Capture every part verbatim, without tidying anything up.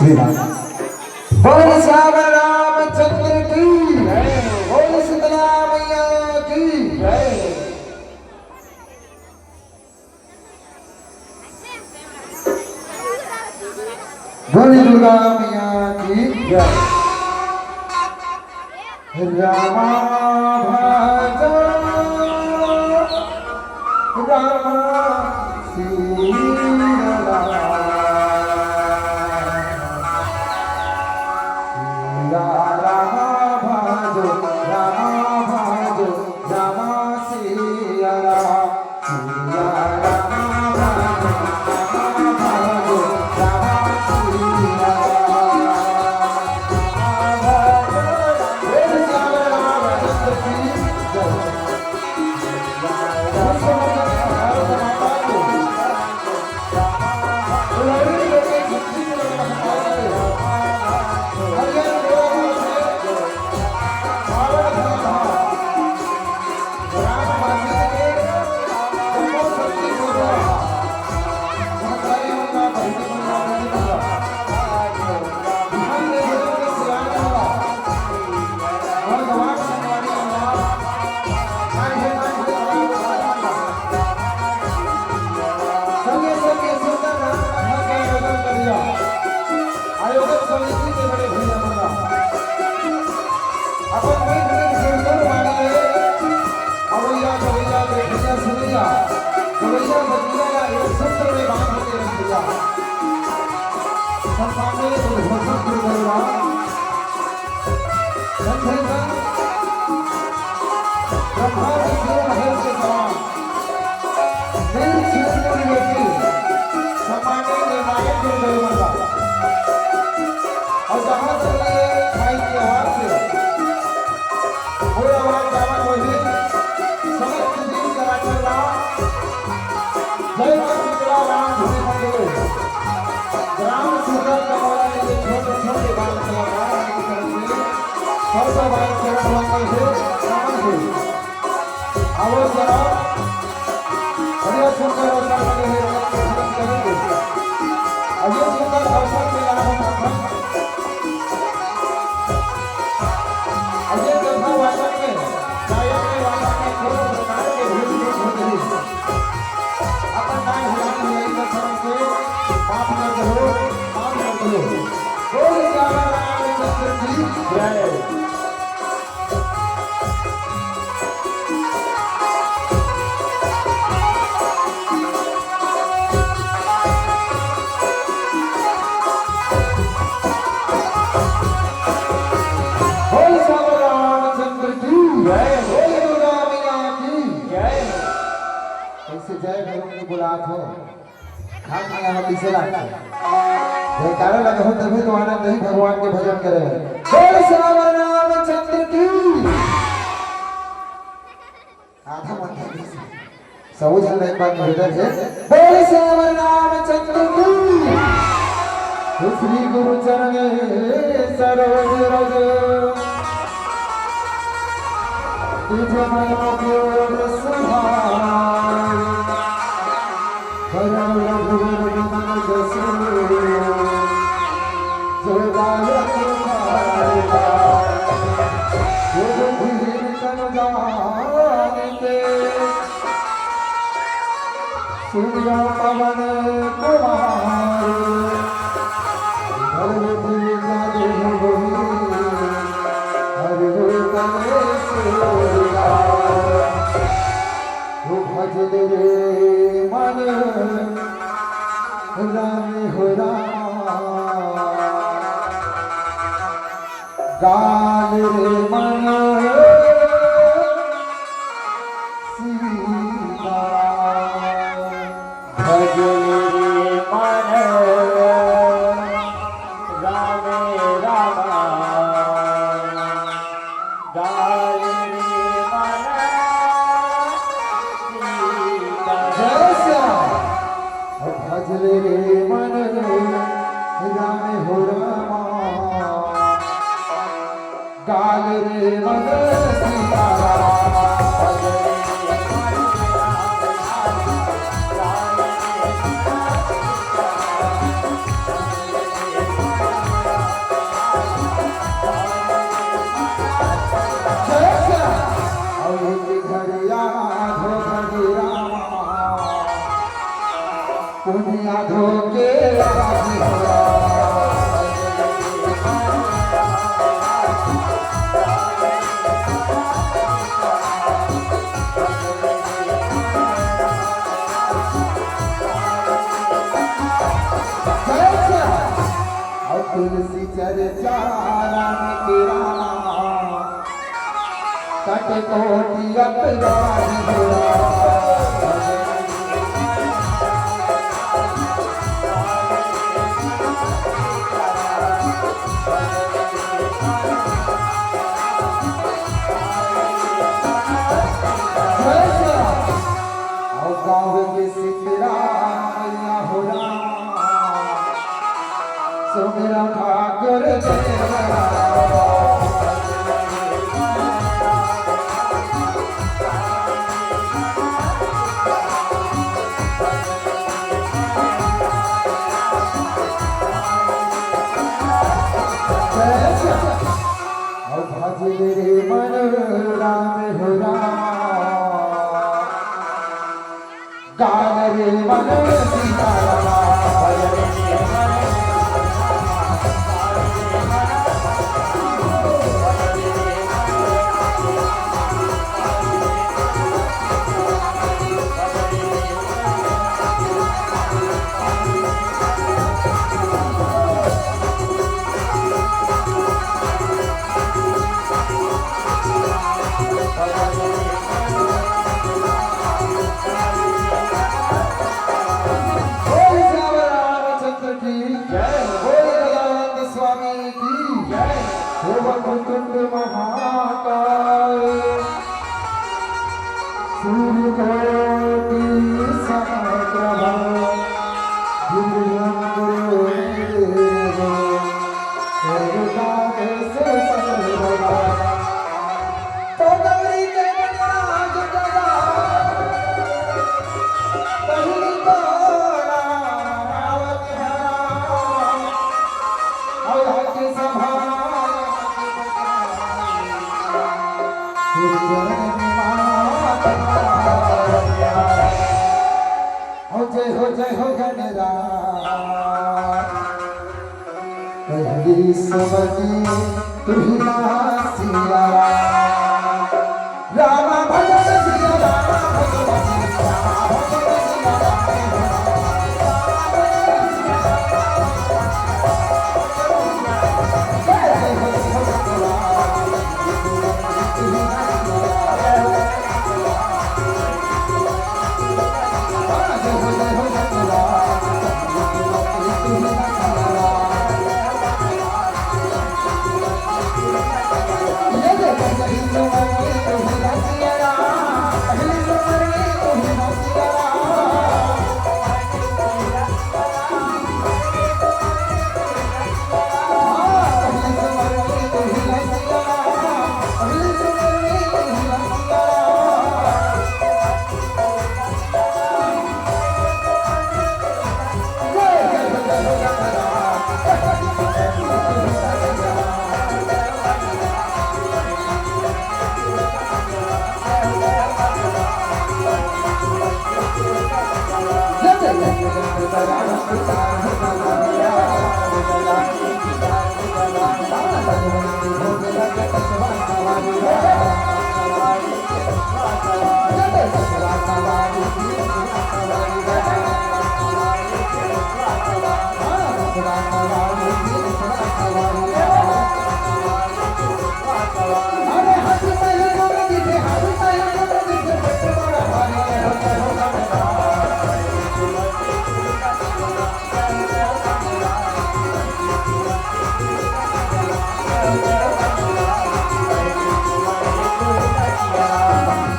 श्री राम। बोल सियावर रामचंद्र की, बोल शीतला मैया की। दुर्गा मैया की जय। रामा भज रामा सिया राम। सिया रामा भज रामा भज रामा सिया राम। आयोजक समिति के बड़े भैया मन ला अपन मीठ मीठ सुरसुर वाणी ले अवैया गवैया, देखैया सुनैया, गवैया बजैया ला एक सूत्र में बांध के रख दिया। सम्मानित उद्घोषक गुरु भगवान, संत ब्रह्मा विष्णु महेश के समान निर्विघ्न विवेकी सम्माननीय निर्णायक गुरुदेव मंडल। और जहाँ तक ये भाई त्योहार से मोर आवाज जावत होही, समस्त जीव चराचर ला जय माँ शीतला राम धुनी मंदिर, ग्राम सुंदर कमौली के छोटे छोटे बाल कलाकार के तरफ से सबका बाल चरण वंदन से नमन है। आवो जरा, बढ़िया सुंदर अवसर बने हैं, रंग के भजन करेंगे। और ये सुंदर अवसर के लाभ हम उठाएं। और ये जगह वाचन में, गायन में वाचन में कोनो प्रकार के भूल चूक हो गई, अपन नाम हिलान हिलाई का समझ के माफ कर दो, माफ कर दो। बोल सियावर रामचंद्र की जय। बोल सियावर रामचंद्र की जय, बोल दुर्गा मैया की जय। ऐसे जय भैरव के बुलात हो। खान में यहाँ पीछे लागथे। जयकारा लगा हो तभी तो आनंद ही भगवान के भजन करे। बोल सियावर रामचंद्र की। आधा मन था पीछे। सब झन एक बार निवेदन है। बोल सियावर रामचंद्र की। श्री गुरु चरण सरोज रज। तुझ मनो केवल सुभाए। भरम रघुवर विमल जसु। जो दायक पाए। जो बुद्धिहीन तन जान के। सुनिया पवन कुमार, हरि विद्या देहु बही, हरि कलेश विकार। ओ भजन रे मन राम हो राम। गाल रे मन सीताराम। भजन रे मन राम राम। गाल रे मन सीताराम। जय श्याम। भजन रे मन राम हो रामा। गाल रे मन सीताराम। जय श्याम। और एक घरिया धो घरी रामा। पुनिया धो के राजी हो। तुलसी चर्चा राम के राम, कट कोटि अपराध हो राम। अउ गाँव के सीतराम मैया हो राम, सुमिरन ठाकुर देव राम। अउ भजन रे मन राम हो राम, गान रे मन सीताराम। बोल सियावर रामचंद्र की जय। बोल दयानंद स्वामी की जय। हे वक्रतुंड महाकाय, सूर्यकोटि समप्रभ, निर्विघ्नं कुरु मे देव, सर्वकार्येषु सर्वदा। तो गौरी के गणराज कला, पहिली तोला आवत हरा, अउ हट सभा हो जय हो, जय हो गणराज। पहली सुमति तुहिना सिया राम। राम भजन सिया राम, भजन सिया राम, भजन सिया राम।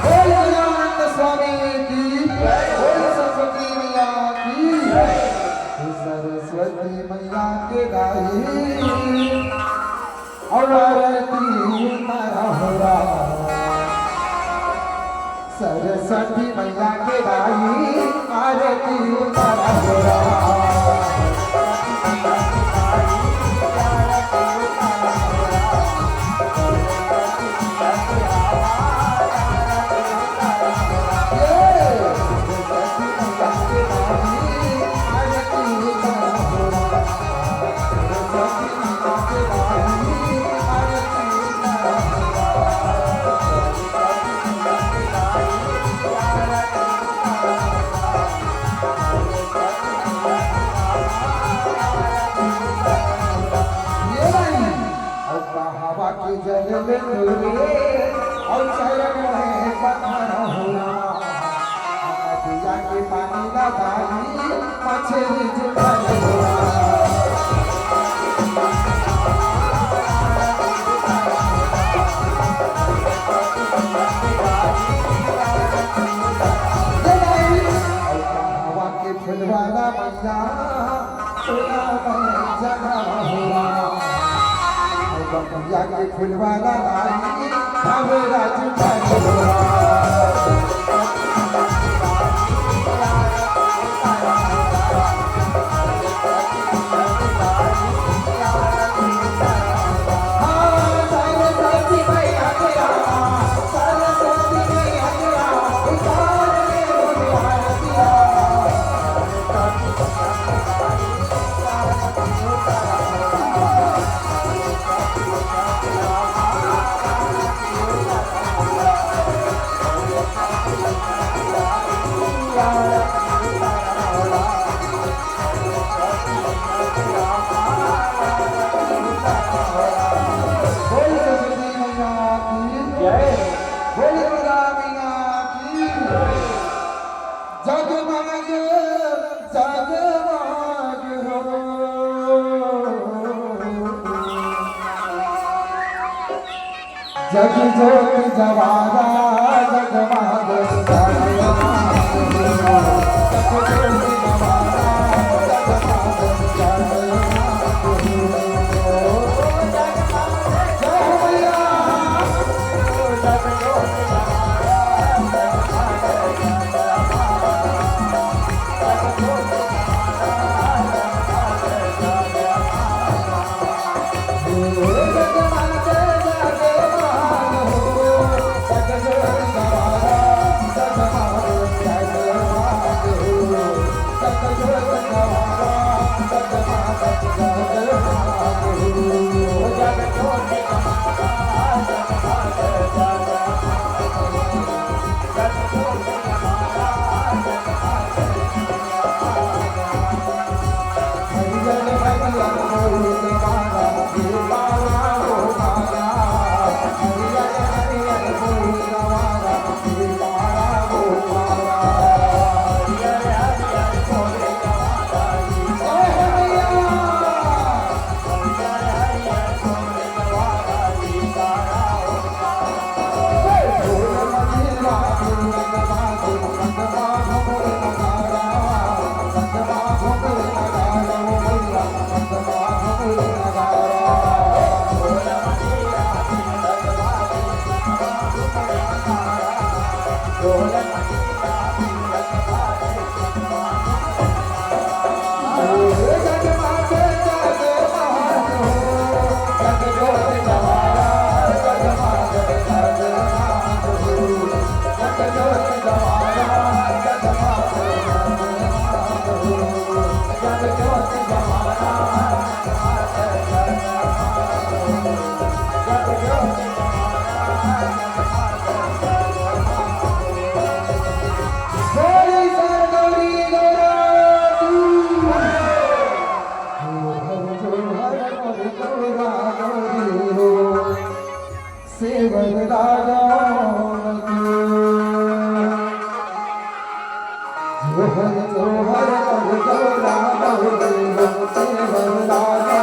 बोल गजानंद स्वामी की, बोल सरस्वती मैया की। सरस्वती मैया के गाई अउ आरती उतारा हो राम। सरस्वती मैया के गाई आरती उतारा हो राम। चले तोरे अउ चरण में पत्थर होला। नदिया के पानी ला डाली, मछरी जुटल होला। ये भाई, अउ कहवा के फुलवाला मैया, सुना मैं जगह होला। अउ बगिया के फुलवाला लाई, हमरा जुटल होला। बोल सरस्वती मैया की जय। बोल दुर्गा मैया की जय। जगमग जगमग हो। जग जोत जवारा जगमग जगमग हो। जग जोत जवारा जगमग जगमग हो। जय हो मैया। सेवन रागम जोहर जोहर कर जोरा सेवन रागम।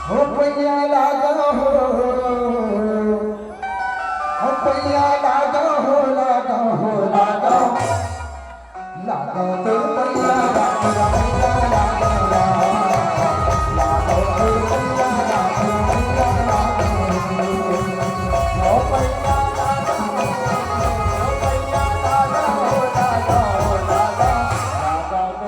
हो पैया लागा हो, हो पैया लागा हो, लागा हो, लागा। लागा तो पैया लागा, लागा, लागा, लागा। लागा तो पैया लागा, पैया लागा। हो पैया लागा हो, हो पैया लागा हो, लागा, लागा। लागा तो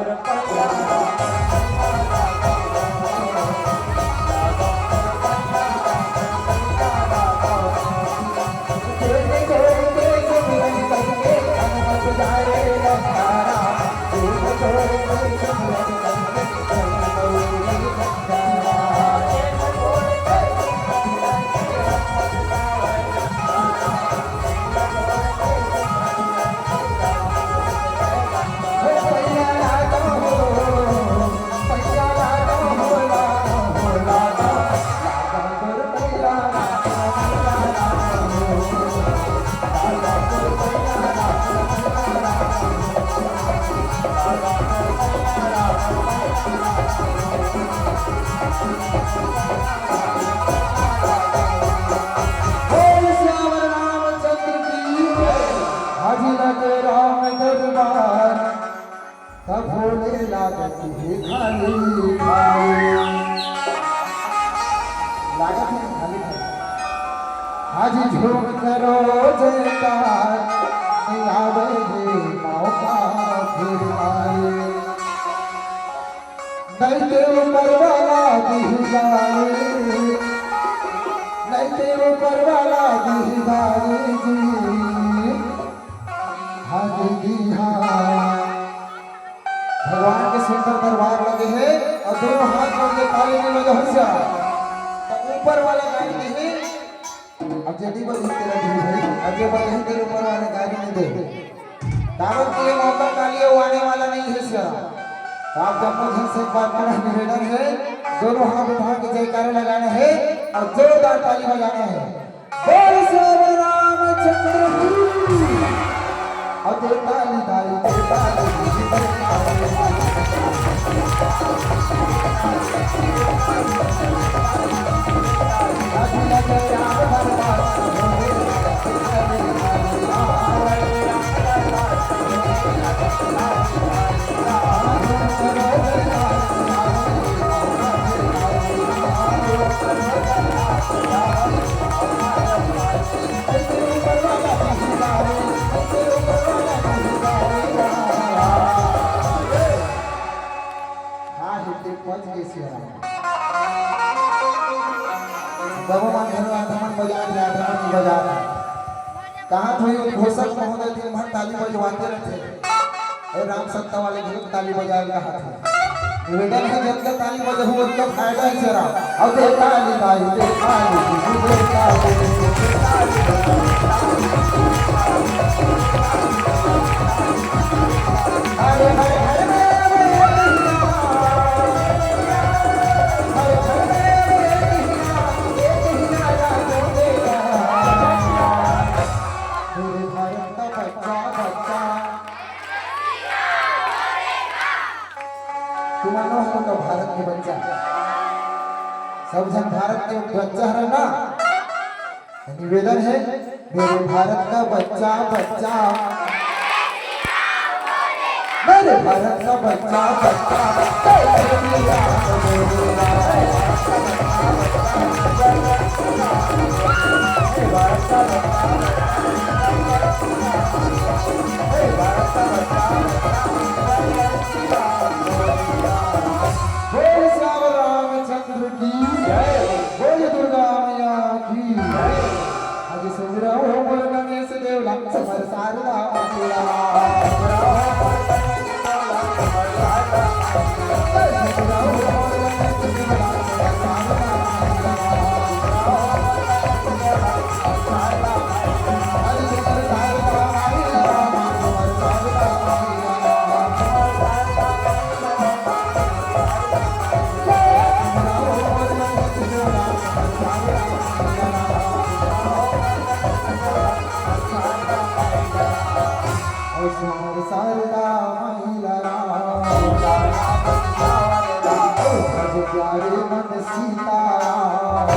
बोल सियावर रामचंद्र की। हाजिर के राम दरबार, तब भोले लागत हे खाली खाली। लागत हे खाली खाली। आज झूम करो जयकार, नहीं आवे ये मौका फिर आए। नहीं ते ऊपर वाला दीदार, नहीं ते ऊपर वाला दीदार जी। हाँ जी, हाँ। भगवान के सुंदर दरबार लगे हे अउ दोनों हाथ जोड़ के ताली में बजाओ जा। तो ऊपर वाला गाड़ी नहीं, अब जल्दी बजाई तेरा दिल भाई, अब ये बजाई तेरे ऊपर वाले गाड़ी नहीं दे। दावत के लिए मौका का लिए वो आने वाला नहीं है सर। तो आप दोनों जन से एक बार बड़ा निवेदन है, दोनों हाथ उठा के जयकारा लगाना है और जोरदार ताली बजाना है। बोल सियावर रामचंद्र की। और दे ताली, ताली, दे ताली, दे ताली। दबो मन घलो आधा मन बजा दिया, आधा मन बजा रहा। कहाँ थे उद्घोषक महोदय, दिन भर ताली बजवाते रहते। ए, राम सत्ता वाले घलो ताली बजाए कहा थे। निवेदन है, जब तक ताली बजहू, ओतका फायदा है जरा। अब दे ताली भाई, दे ताली, दे ताली, दे ताली। हरे हरे हरे हरे। मेरे भारत का बच्चा, बच्चा। तुमन हो तो भारत के बच्चा, सब झन भारत के बच्चा हरन ना। निवेदन है, मेरे भारत का बच्चा, बच्चा, मेरे भारत का बच्चा, बच्चा। बोल सियावर रामचंद्र की जय, बोल दुर्गा मैया की जय। आज सुमिरहु मोर गणेश देव ला, समर सारदा मातेला। शारदा महिला राम, भज प्यारे मन सीताराम,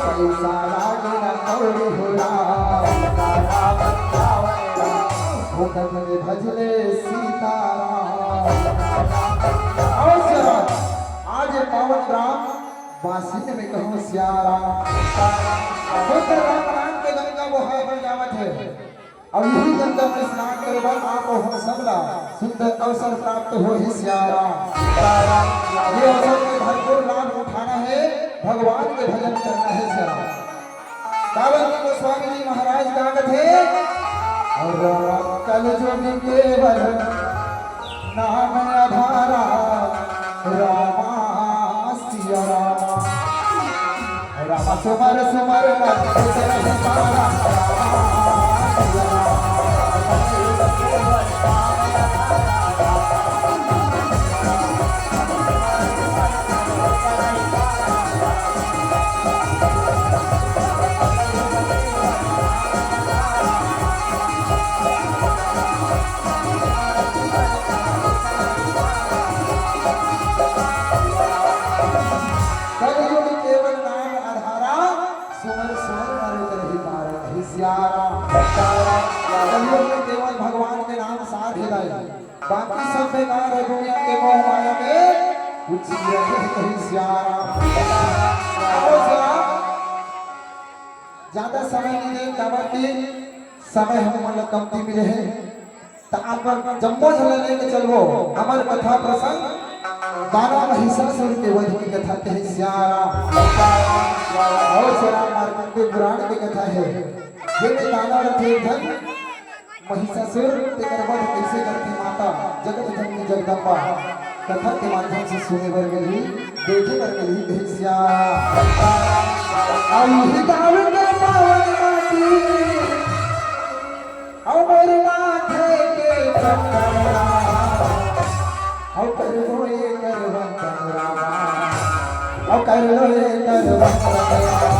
पैसा लागे न कौड़ी हो राम, भगत में भजले सीताराम। आओ जरा, आज पावन ग्राम बांसी में कहूँ सियाराम। खुद राम नाम के गंगा बोहाय बन जावत है। अब यही गंगा में स्नान करे बर आप हो सबला सुंदर अवसर प्राप्त हो ही सियाराम। ये अवसर में भरपूर लाभ उठाना है, भगवान के भजन करना है सियाराम। काबर के गोस्वामी जी महाराज का कथे, और कल युग केवल नाम आधारा रामा सिया रामा। रामा सुमर सुमर लग नहीं पारा। कलयुग केवल नाम आधारा, सुमर सुमर नर करहि पारा। हे सियारा, कलयुग में केवल भगवान के नाम सार हिलाई, बाकी सब बेकार है दुनिया के मोह माया में। कुछ रहे कहीं सियारा। ज्यादा समय नहीं दे, काबर कि समय हम मन ला कमती मिले हे, त आप मन जम्मो झन ला लेके चलबो। हमर कथा प्रसंग दानव महिषासुर के वध की कथा कहे सियारा। और सियारा मार्कंडेय पुराण के कथा है, जेमे दानव रथे एक झन महिषासुर, तेकर वध कैसे करथे माता जगत जननी जगदम्बा। कथा के माध्यम से सुने बर मिलही, देखे बर मिलही, कहे सियारा। अउ इही दानव के पावन माटी, अउ मोर माथे के चंदन, अउ कर लो एकर वंदन रामा, अउ कर लो एकर वंदन रामा।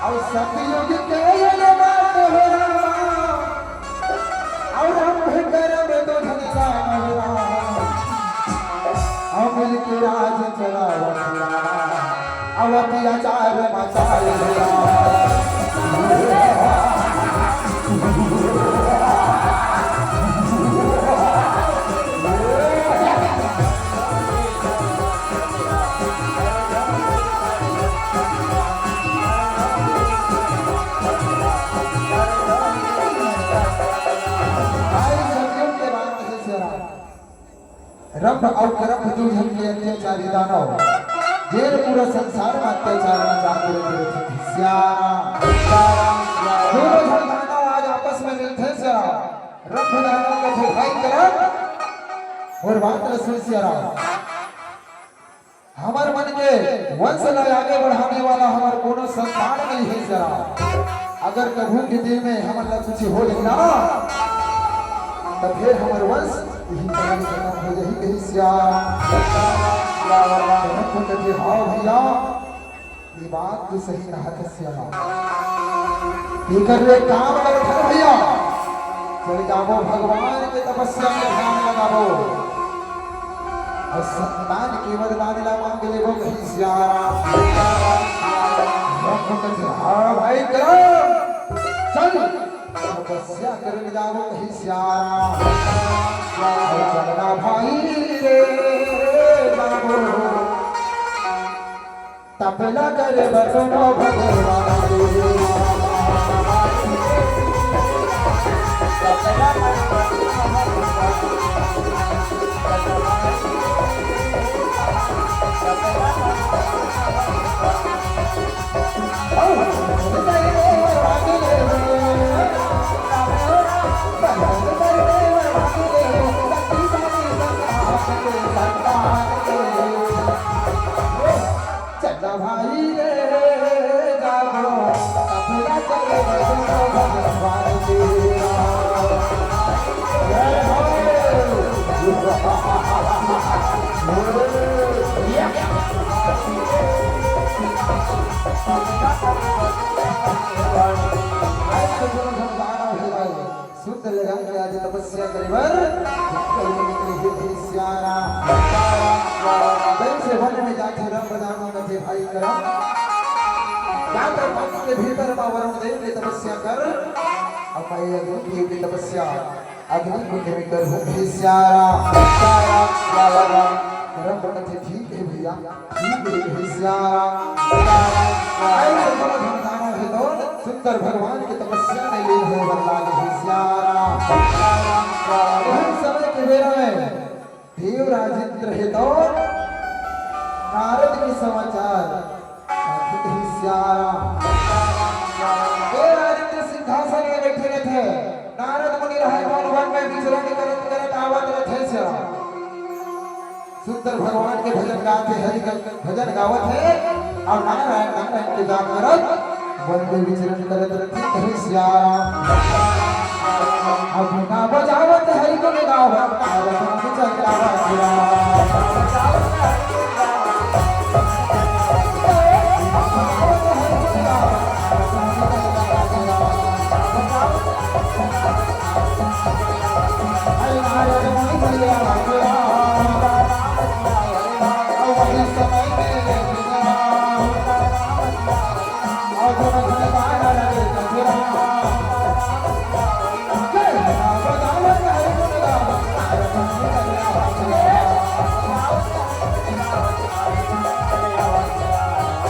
अउ सतयुग के ये बात हो रामा, अउ हम भी करब तो धन राम हो रामा। रंभ अउ करंभ दू झन के अत्याचारी दानव, जेन पूरा संसार म अत्याचार म जात रहिथे। सियाराम। दोनों झन दानव आज आपस में मिलथे सियाराम। रंभ दानव कथे, भाई करंभ, मोर बात ल सुन सियाराम। हमर मन के वंश ला आगे बढ़ाने वाला हमर कोनो संतान नइ हे जरा। अगर कभू के दिन में हमन ला कुछ हो जाही ना, त फेर हमर वंश इही तरह खतम हो जाही, कही सियाराम। जनक कथे, हाँ भैया, ये बात तो सही कहा था सियाराम। एकर ले काम करथन भैया, चल जाबो भगवान के तपस्या में ध्यान लगाबो, अउ संतान के वरदान ला मांग लेबो, कही सियाराम। रंभ कथे, हाँ भाई करंभ, चल तपस्या करन जाबो, कही सियाराम। अउ चलना भाई रे जाबो। तपला करे बसनो भगवान के। चला भाई रे जागो, अपना चले बसो भगवान जी। जय हो। सुंदर लगा के आज तपस्या करे बर जंगल में निकले हे सियाराम। जैसे वन में जाके रंभ दानव कथे भाई करंभ, जाकर वन के भीतर मा वरुण देव के तपस्या कर, अब मैं अग्नि देव की तपस्या अग्नि कुंड में करहूँ, कही सियाराम। रंभ कथे ठीक हे भैया, ठीक हे, कही सियाराम। ऐसे दोनों झन दानव हे तो सुंदर भगवान के तपस्या में लीन होय बर लागे हे सियाराम। उही समय के बेरा में देवराज इंद्र हे तो नारद के समाचार आथे, कही सियाराम। देवराज इंद्र सिंहासन में बैठे रहिथे, नारद मुनि रहय वन में विचरण करत करत आवत रहिथे सियाराम। सुंदर भगवान के भजन गाथे, हरि के भजन गावत हे, अउ नारायण, नारायण के जाप करत, वन में विचरण करत रहिथे, कही सियाराम। अब ना बजावत हरि गुण गावत, नारद मुनि चल आवत सियाराम।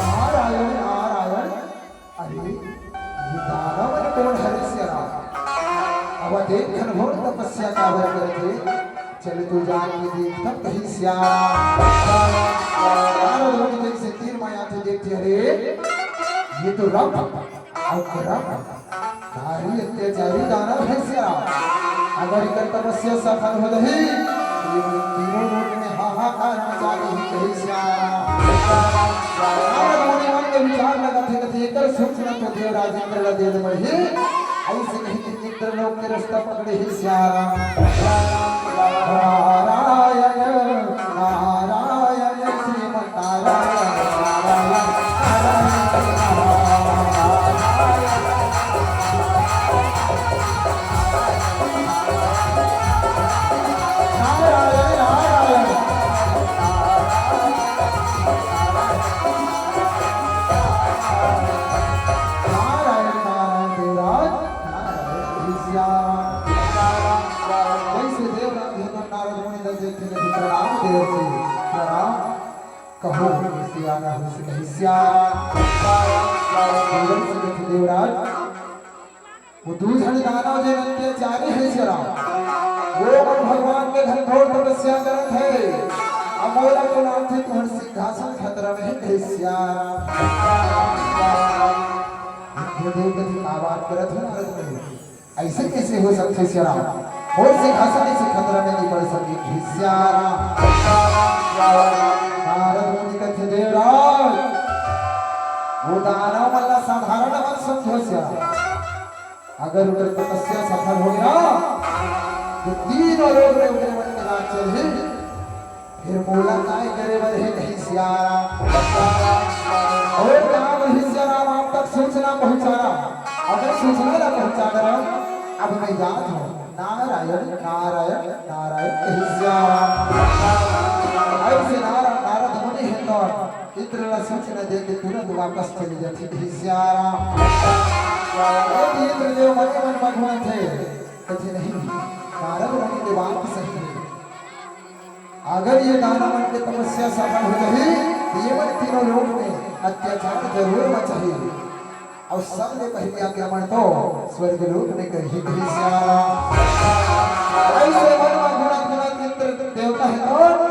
नारायण, नारायण। अरे, ये दानव मन कोन हरे सियाराम? अब देख घनघोर तपस्या काबर करत हे, चल तो जाके देख तब कही सियाराम। नारद मुनि जैसे तीर माया थे देखते, अरे, ये तो रंभ अउ करंभ भारी अत्याचारी दानव हे सियाराम। अगर एकर तपस्या सफल हो जाही, तो ये तीनों लोक में हाहाकार मचा देही, कही सियाराम। नारद मुनि मन के विचार लगत हे, कथे, एकर सूचना तो देवराज इंद्र ला दे दे पड़ही। ऐसे कही के इंद्र लोक के रास्ता पकड़े हे सियाराम। नारायण, नारायण, श्रीमन नारायण, नारायण, नारायण, नारायण। नारायण, नारायण देवराज, नारायण ईश्वर। जैसे देवराज भगवान नारद मुनि दल देवते ने भी प्रणाम देव जी, प्रणाम। कहो सियाना हो से कही सियाना। देवराज, वो दू झन दानव जे अत्याचारी हे सियाराम, वो मन भगवान के घन घोर तपस्या करत हे, अउ मोला तो लागथे तुंहर सिंहासन खतरा में हे, कहे सियाराम। इंद्रदेव कथे, का बात करत हो नारद मुनि? अइसे कइसे हो सकथे सियाराम? मोर सिंहासन अइसे खतरा में नइ पड़ सके, कहे सियाराम। नारद मुनि कथे, देवराज, वो दानव मन ला साधारण मत समझो सियाराम। अगर उंकर तपस्या सफल होगे ना, तो तीनों लोक में उंकर मन के राज चलही। फिर मोला काय करे बर हे, कहे सियाराम। अउ काम हे सियाराम, आप तक सूचना पहुंचाना। अगर सूचना ला पहुंचा डरव, अब मैं जात हंव। नारायण, नारायण, नारायण, कहे सियाराम। अइसे नारा-, नारद मुनि हे तो इंद्र ला सूचना दे के तुरंत वापस चले जाथे, कहे सियाराम। अब इंद्रदेव मने मन म घुमथे, कथे, नहीं, नारद मुनि के बात सही हे। अगर ये दानव मन के तपस्या सफल हो जाही, तो ये मन तीनों लोक में अत्याचार जरूर मचाही। अउ सबले पहिली आक्रमण तो स्वर्ग लोक में करही, कहे सियाराम। अइसे मन म गुणत गुणत इंद्र देवता हे तो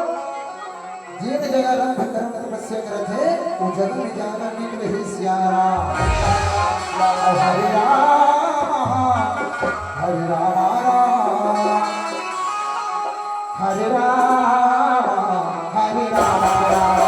जेन जगह रंभ करम तपस्या करत हे, वो जगह में जाना निकले हे सियाराम। हरे राम, हरे राम, राम, हरे राम, हरे राम, राम।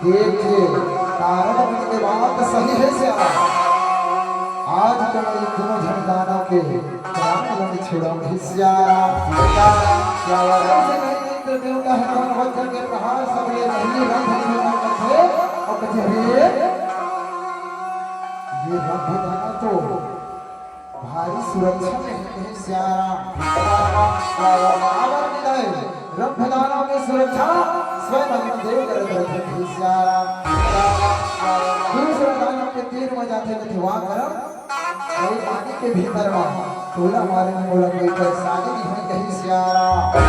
देखे, नारद मुनि के बात सही हे सियाराम। आज तो मैं दोनों झन दानव के प्राण ल नइ छुड़ांव, कहे सियाराम। अइसे कहिके इंद्र देवता ह कौन वज्र के प्रहार सबले पहिली रंभ के ऊपर करथे अउ कथे, "हे, ये रंभ दानव तो भारी सुरक्षा में हे, कहे सियाराम।" काबर मिलय, रंभ दानव के सुरक्षा स्वयं अग्निदेव करत रहिथे, कहे सियाराम। दूसरा दानव के तीर म जाथे, कथे, "वाह करम, अउ पानी के भीतर म तोला मारे में मोला कोई परेशानी नइ होय," कहे सियाराम।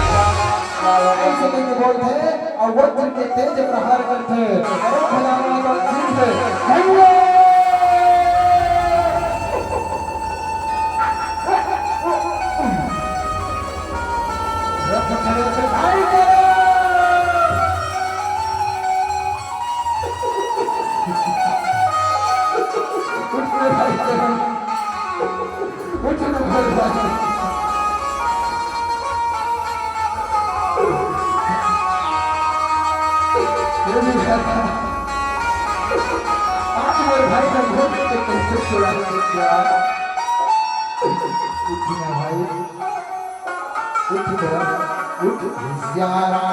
अइसे कहिके बोलथे, अउ वज्र के तेज प्रहार करथे। अरे भला मैं तो ठीक है। भैया! रथ खड़े से भाई चलो। उठ रे भाई चलो। उठ रे भाई। ये भी है। आज मेरे भाई का मुंह देख के कैसे चुरा लिया। उठ ना भाई, उठ ना, उठ सियारा।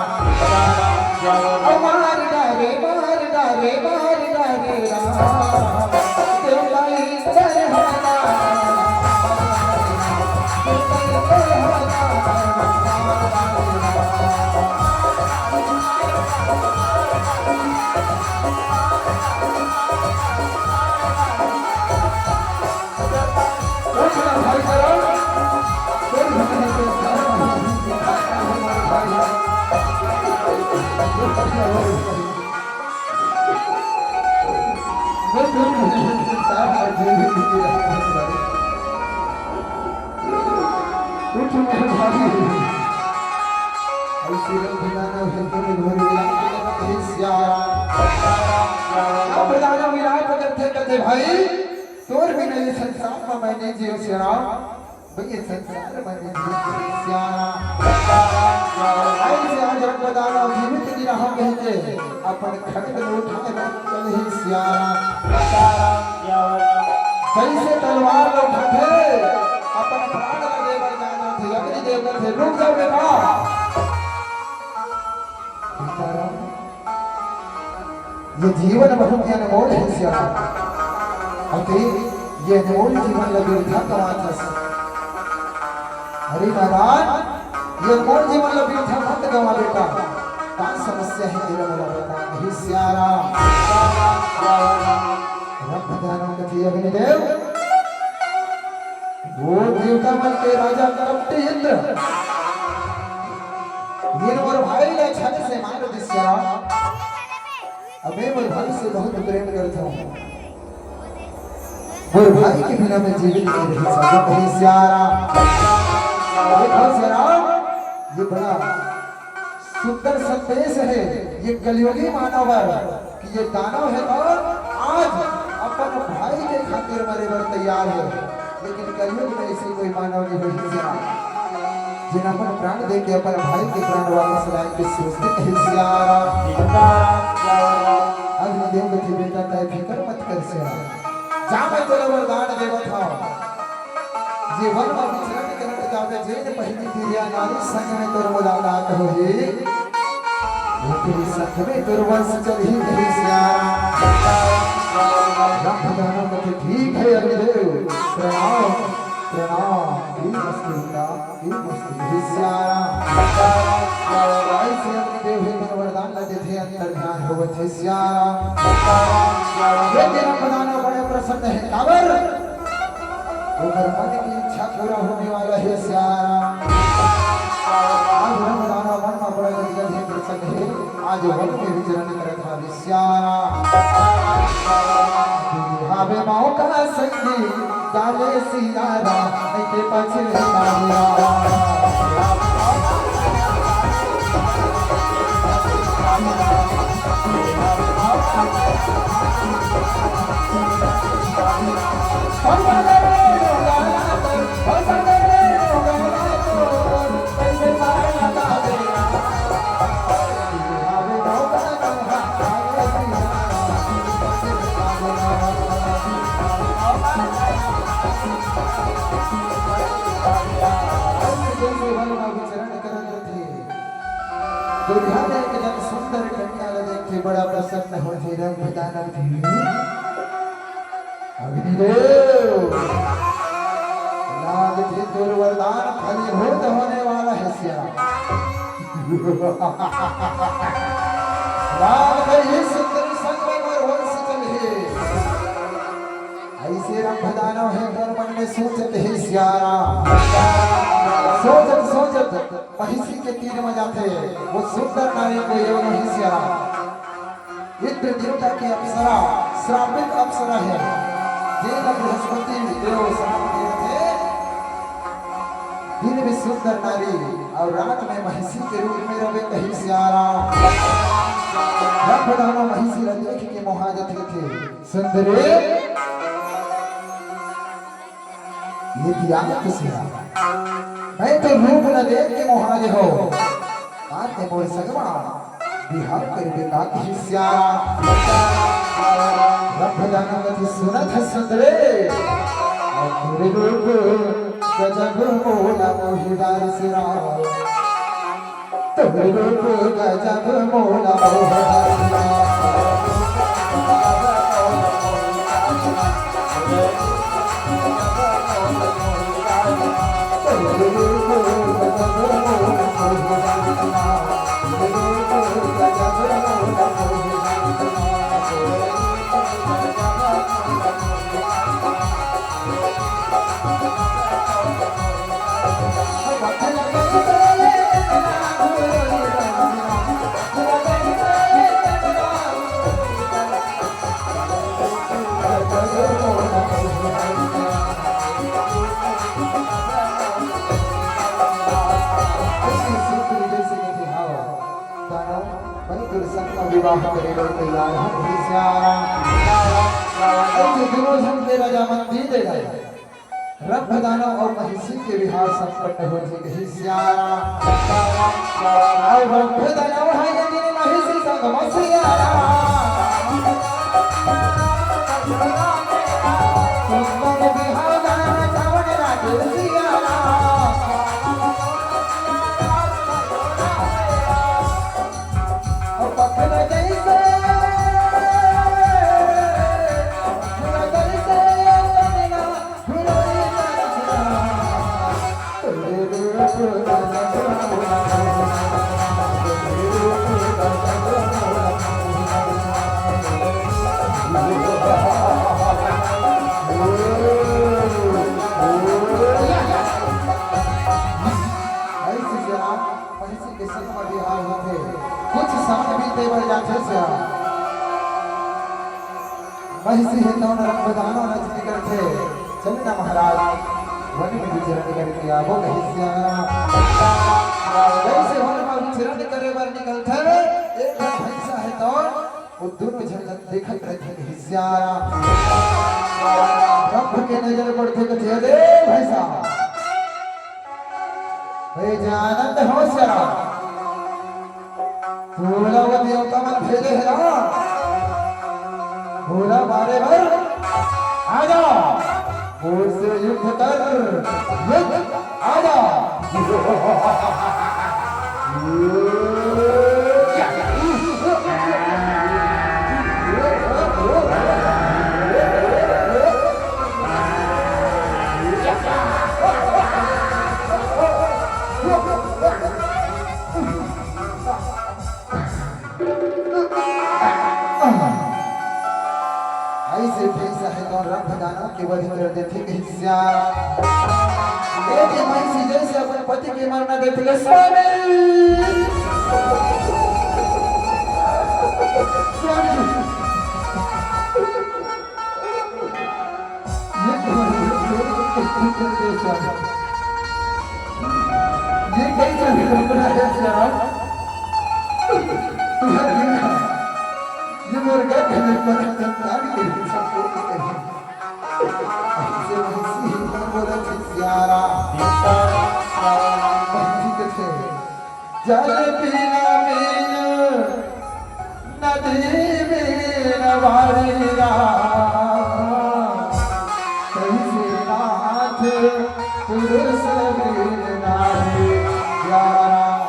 ओ मार डारे, मार डारे, मार डारे राम। देवलाई डर हमारा। उठ मेरे भाई। ऐसी रंग भुलाना है तो मेरे भाई, मिला के मत हे सियारा। रंग भुलाना मिला के करते करते भाई, तोर बिना ये संसार में मैं नहीं जियो सियारा। भाई ये संसार में नहीं जियो सियारा। ऐसे आज रंग दानव जीवित नी रहव कहिके अपन खड्ग ल उठाए बर चलही सियाराम। जइसे तलवार ल उठाथे, अपन प्राण ल दे बर जाए जाथे, अग्निदेव कथे, "रुक जाओ बेटा।" सीताराम, ये जीवन बहुत ही अनमोल हे सियाराम। अते ये अनमोल जीवन ल बिरथा गंवाथस। अरे नादान, ये अनमोल जीवन ल बिरथा मत गंवा बेटा। का समस्या हे तेला मोला बता, हे सियाराम। रंभा दानव कथे, अग्निदेव, वो देवता मन के राजा कपटी इंद्र, ये मोर भाई ला छल से मार दिस सियाराम। अबे मोर भाई से बहुत प्रेम करथंव। मोर भाई के बिना मैं जीवित नहीं रह सकत, हे सियाराम। देखो सियाराम, ये बड़ा सुंदर संदेश हे ये कलयुगी मानव बर, कि ये दानव हे अउ आज अपन भाई के खातिर मरे बर तैयार हे। लेकिन कलयुग में अइसे कोई मानव नहीं होही सियाराम, जेन अपन प्राण दे के अपन भाई के प्राण वापस लाए के सोचथे, हे सियाराम। अग्निदेव कथे, "बेटा, तैं फिकर मत कर सियाराम, जा, मैं तोला वरदान देवत हंव, जे वन म विचरण करत जाबे, जेन पहिली तिरिया नारी संग में तोर मुलाकात होही, ओकरे संग में तोर वंश चलही," कहे सियाराम। रंभा दानव कथे, "ठीक हे अग्निदेव, प्रणाम, प्रणाम, हे मस्तु बेटा, हे मस्तु," कहे सियाराम। अइसे अग्निदेव हे मन वरदान ल देथे, अंतर ध्यान होवत हे सियाराम। ये रंभा दानव बड़े प्रसन्न हे, काबर? ओकर मन की इच्छा पूरा होने वाला हे सियाराम। आज रंभा दानव मन म बड़ा गदगद हे, प्रसन्न हे। आज वन में विचरण करत हवे सियाराम। हावे मौका संगी डाले सियाराम, नहीं ते पछे दुनिया में एक जन सुंदर कन्या ल देख के बड़ा प्रसन्न हो थे रंभा दानव जी। अग्निदेव, लागथे तोर वरदान फलीभूत होने वाला हे सियाराम। लागथे ये सुंदर संग में मोर वंश चलही। अइसे रंभा दानव हे मन मन में सोचत हे सियाराम। सोचत सोचत महिषी के तीर म जाथे, वो सुंदर नारी कोई अउ नहीं सियाराम। इंद्र देवता के अप्सरा, श्रापित अप्सरा हे, जेला बृहस्पति देव श्राप दे रथे। दिन में सुंदर नारी अउ रात में महिषी के रूप में रहे कही सियाराम। रंभा दानव महिषी ला देख के मोहा जथे थे। सुंदरी, ये दिया किसने? मैं तो रूप न देख के मोहा गे हो। आते मोर सगवा बिहाव करबे का कही सियाराम। रंभा दानव कथे सुनत हस सुंदरी। अउ तोरे रूप गजब मोला मोहि डारिस राम। तोर रूप गजब मोला मोहि डारिस। तोर रूप गजब मोला मोहि डारिस। तोर रूप गजब मोला मोहि डारिस। दानव, मैं तोर संग म विवाह करे बर तैयार हंव, हे सियाराम। अइसे दूनों झन के रजामंदी दे दे। रंभ दानव अउ महिषी के बिहाव संपन्न हो गे हे सियाराम। अउ रंभ दानव हे ये दिन महिषी संग म सियाराम। सुंदर बिहाव गाना गावन लागे सियाराम। अउ पखना जइसे, पखना जइसे महिषी के संग म बिहाव होथे, कुछ समय बीते बर जाथे श्याम। महिषी हे तौन रंभ दानव नच निकरथे। चल ना महाराज, वन में विचरण करके आबो कहिस श्याम। जइसे वन में विचरण करे बर निकलथे, एक ठन भैंसा हे तौन, वो दूनों झन ल देखत रहिथे कहिस श्याम। रंभ के नजर पड़थे कथे, "अरे भैंसा, हे जानत हो श्याम, तोला वो देवता मन भेजे हे ना, तोला मारे बर आजा, मोर से युद्ध कर, युद्ध, आजा।" अइसे भैंसा हे तौन रंभ दानव के वध कर देथे कहिस श्याम। लेकिन महिषी जइसे अपन पति के मरना देख ले, स्वामी, स्वामी, ये कइसे विडंबना हे श्याम? तुहर बिना ये मोर गर्भ में पनत संतान के भी संकोच नहीं। अइसे महिषी ही बोलत हे श्याम। महिषी कथे, जल बिना मीन, नदी बिन वारी राम, कइसे नाथ पुरुष बिन नारी राम।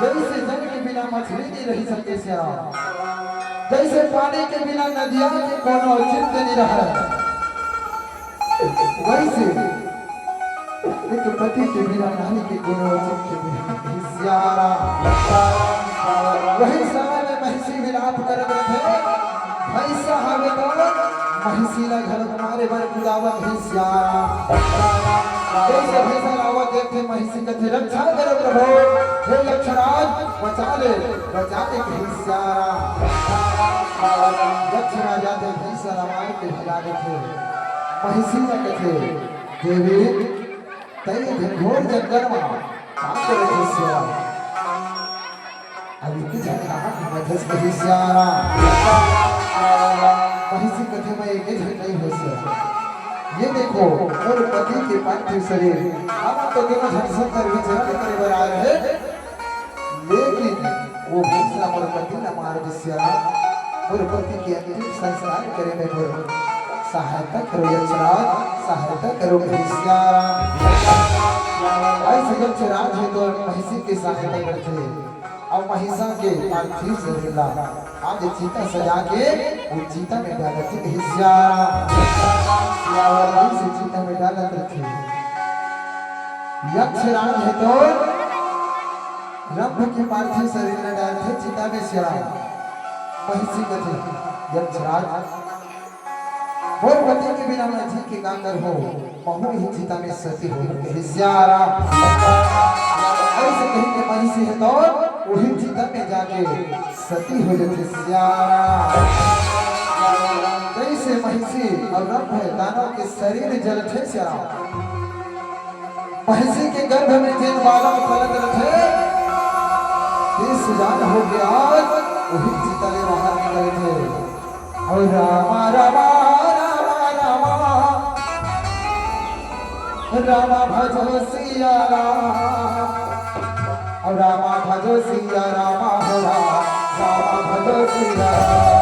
जइसे जल के बिना मछली नइ रहि सके श्याम, जइसे पानी के बिना नदिया के कोनो औचित्य नइ रहय, वइसे एक पति के बिना नारी के कोनो औचित्य नइ हे श्याम। वही समय में महिषी विलाप करत रहिथे, भैंसा हवे त महिषी ला घलो मारे बर कुदावत हे श्याम। जइसे भैंसा ला आवत देखथे, महिषी कथे, "रक्षा करो प्रभु, हे यक्षराज, बचा ले, बचा ले," कहिस श्याम। यक्षराज आथे, भैंसा ला मार के भगा देथे। महिषी ला कथे, "देवी, तैं घनघोर जंगल म का करत हस श्याम? अभी के झन कहाँ घूमत हस?" कहिस श्याम। महिषी कथे, "मैं एके झन नइ हों श्याम। ये देखो, मोर पति के पार्थिव शरीर, हमन तो दूनों झन सुंदर विचरण करे बर आए रहेन, लेकिन वो भैंसा मोर पति ला मार दिस श्याम। मोर पति के अंतिम संस्कार करे में मोर सहायता करो यक्षराज, सहायता करो," कहिस श्याम। अइसे यक्षराज हे तो महिषी के सहायता करथे। अउ महिषा के पार्थिव शरीर ला आज चिता सजा के वो चिता में डालत हे कहिस श्याम। अइसे चिता में डालत रथे। यक्षराज हे तो रंभ के पार्थिव शरीर ला डालथे चिता में श्याम। महिषी कथे, "यक्षराज, मोर पति के बिना मैं जी के का करहूँ? महूँ इही चिता में सती हो जाहूँ," कहिस श्याम। अइसे कहि के महिषी हे तो उही चिता में जाके सती हो जाथे श्याम। जइसे महिषी अउ रंभ दानव के शरीर जलथे श्याम, महिषी के गर्भ में जेन बालक पलत रथे, ते सुजान होके आज उही चिता ले बाहर निकलथे। अउ रामा, रामा, रामा, रामा, रामा भजो सिया राम, रामा भजो सिया राम, हो राम, रामा भजो सिया राम।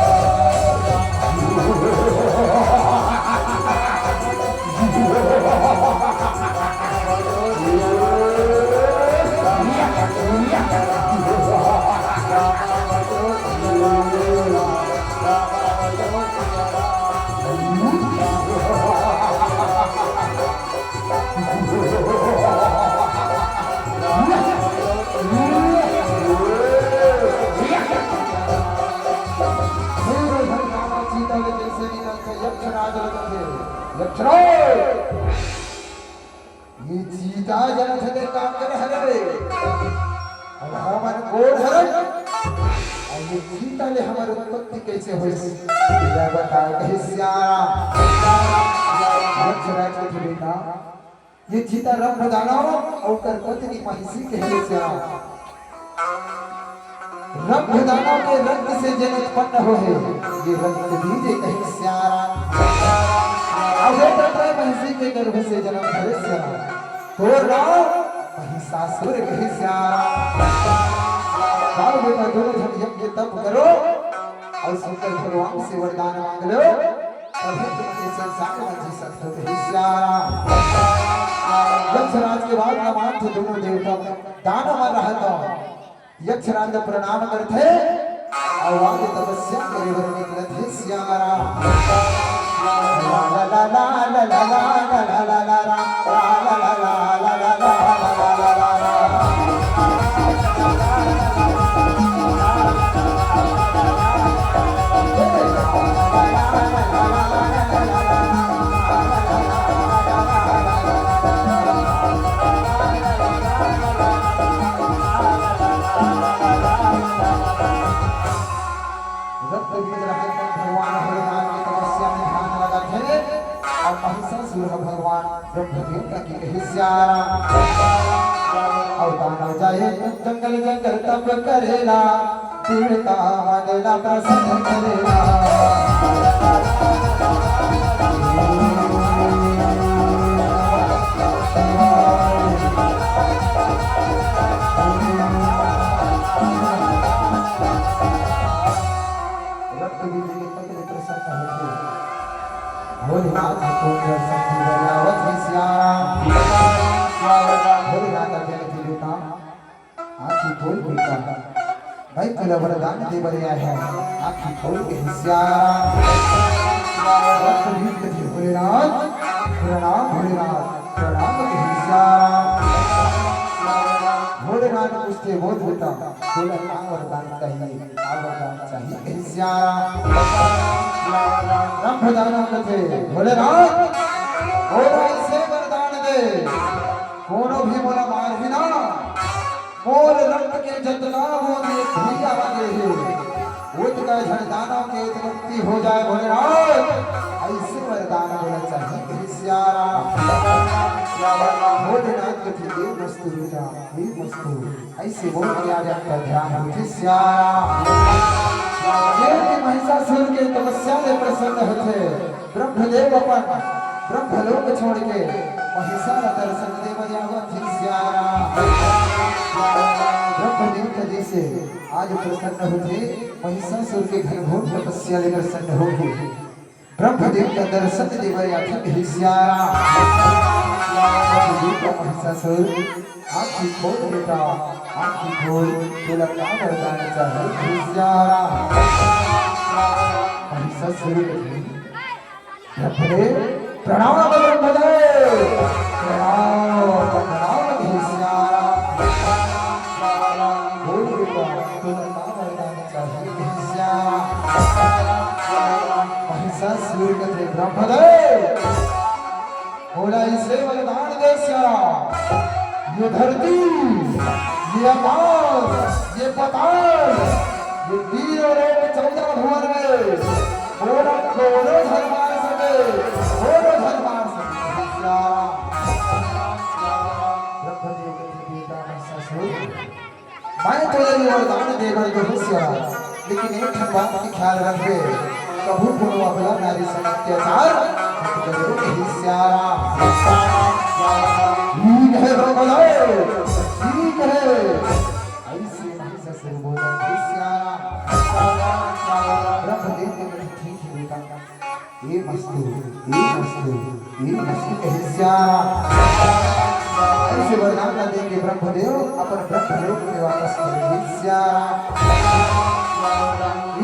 चीता ले जइसे निकलथे यक्षराज लगथे। यक्षराज, ये चीता जनथे काकर हरे। अब हमन कोन हरन? अउ ये चीता ले हमर उत्पत्ति कइसे होइस? ये बता कहे सिया राम। यक्षराज कथे बेटा, ये चीता रंभ दानव अउ ओकर पत्नी महिषी कहे सिया राम। रंभ दानव के रक्त से जेन उत्पन्न होहे, ये रक्त बीज कहे सिया राम। अउ हे तत्व महिषी के गर्भ से जन्म धरे सिया राम। तोर नाम महिषासुर कहे सिया राम। जाओ बेटा, दोनों झन यज्ञ तप करो अउ शंकर भगवान से वरदान मांग लो, तभे तुम ये संसार में जी सकते हो कहे सिया राम। यक्षराज के बाद नमान थे दोनों देवता, दानव मन रहत हो। यक्षराज प्रणाम करथे अउ आगे तपस्या करे बर निकलत हे सिया राम। रक्त बीज रहत भगवान भोलेनाथ के तपस्या में ध्यान लगाथे अउ महिषासुर ह भगवान ब्रह्मदेव का की कहे सिया राम। अउ दानव जाए जंगल जंगल तप करेला, देवता मन ला प्रसन्न करेला। रक्त बीज के तप ले प्रसन्न होके भोलेनाथ को जल शक्ति बजावत हे सिया राम। भोलेनाथ आज्ञा के देवता, आँखी खोल बेटा, मैं तोला वरदान दे बर आए हँव, आँखी खोल के सिया राम। रक्त बीज कथे भोलेनाथ, प्रणाम भोलेनाथ, प्रणाम कहे सिया राम। भोलेनाथ पूछथे, बोल बेटा, तोला का वरदान चाहिए, का वरदान चाहिए कहे सिया राम। रंभ दानव कथे, भोलेनाथ, मोला अइसे वरदान दे, कोनो भी मोला मारही ना, मोर रक्त के जतना बूंद ये भुइयां म गे हे, ओतका झन दानव के उत्पत्ति हो जाए भोलेनाथ, अइसे वरदान मोला चाहिए कहे सिया राम। भोलेनाथ कथे, ए मस्तूर बेटा, ए मस्तूर, अइसे बोल के आगे आपका ध्यान होथे सिया राम। ये कि महिषासुर के तपस्या ले प्रसन्न होथे। ब्रह्मदेव अपन ब्रह्मलोक छोड़ के महिषा ला दर्शन दे बर आवत हे सिया राम। ब्रह्मदेव का जइसे आज प्रसन्न होथे, महिषासुर के घनघोर तपस्या ले प्रसन्न होके ब्रह्मदेव का दर्शन दे बर आथे सिया राम। ब्रह्मदेव का महिषासुर, आँखी खोल बेटा, आँखी खोल, तोला का वरदान चाहिए सिया राम। महिषासुर कथे, ब्रह्मदेव, प्रणाम ब्रह्मदेव, प्रणाम, प्रणाम हे सिया राम। बोल बेटा, तोला का वरदान चाहिए हे सिया राम। महिषासुर कथे, ब्रह्मदेव, मोला अइसे वरदान दे सिया राम, ये धरती, ये आकाश, ये पाताल, ये तीनों लोक चौदह भुवन में मोला कोनो झन मार सके, कोनो झन मार सके। सिया राम। ब्रह्मदेव कथे, बेटा महिषासुर, मैं तोला ये वरदान दे बर तो हूँ सिया राम, लेकिन एक ठन बात के ख्याल रखबे, कभू कोनो अबला नारी संग अत्याचार मत करबे कहे सिया राम। ठीक है, ठीक है। ऐसे महिषासुर बोला, "हे सियाराम।" ब्रह्मदेव के कथे, "ठीक है बेटा, ए मस्तु, ए मस्तु, ए मस्तु," कहे सियाराम। ऐसे वरदान ला देके ब्रह्मदेव अपन ब्रह्मलोक में वापस चले गए। सियाराम,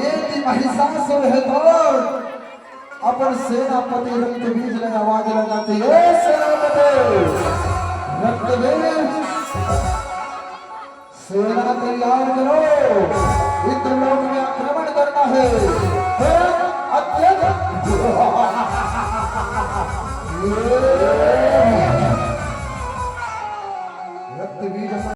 ये थी महिषासुर है तो अपन सेनापति रक्तबीज ने आवाज लगाते, "ए सेनापति, रक्तबीज, सेना तैयार करो, इंद्रलोक में आक्रमण करना है।" हे, अत्यंत